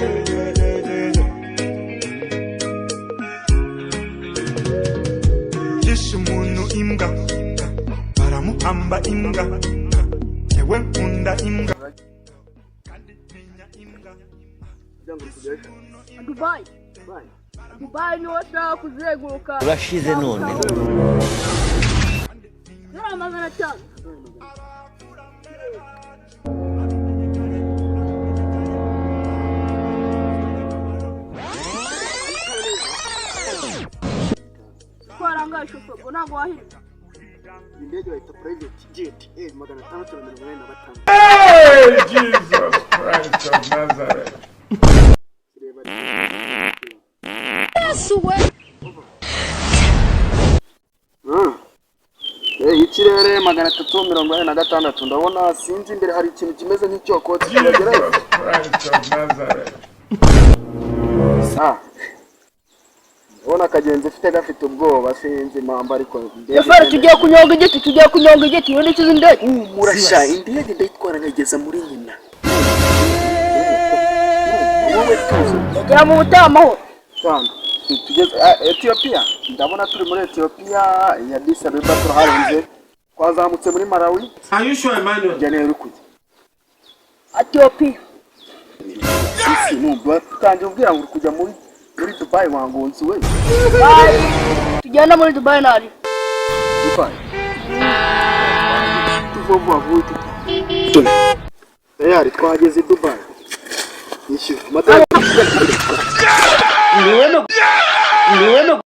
Yeah. Yishe umuntu imbwa, baramuhamba imbwa. Yewe, nkunda imbwa kandi ntinya imbwa. Kugira ngo tugere Dubai. Dubai. Dubai niho nshaka kuzenguruka. Urashize none. Ziriya 500. Twarangaye shoferi, ubwo ntabwo wahirwa. Indege bayita private jet A 685. Hey, Jesus Christ of Nazareth. Kireba. Yesu we! Ikirere 386, ndabona sinzi imbere hari ikintu kimeze nk'icyokotsi kiragerayo. Jesus Christ of Nazareth. Ah. Ndabona akagenzi ufite gafite ubwoba, sinzi impamvu, ariko indege Shoferi, tugiye kunyonga igiti, tugiye kunyonga igiti, ubundi ikize indege. Murasha indege ndayitwara nkayigeza muri nyina. Wowe tuzi. Tugera mu butayu amahoro. Tanga. Tugeze Ethiopia. Ndabona turi muri Ethiopia ya Addis Abeba, turaharenze. Twazamutse muri Malawi. Are you sure, Emmanuel? Njya niyo uri kujya. Etiyopiya. Isi numva utangiye ubwira ngo uri kujya muri Dubai, wangonze we. Dubai. Tugenda muri Dubai nari. Dubai. Tuva vuba vuba. Tayari twageze i Dubai. Nishyura. Amadolari. Niwe no.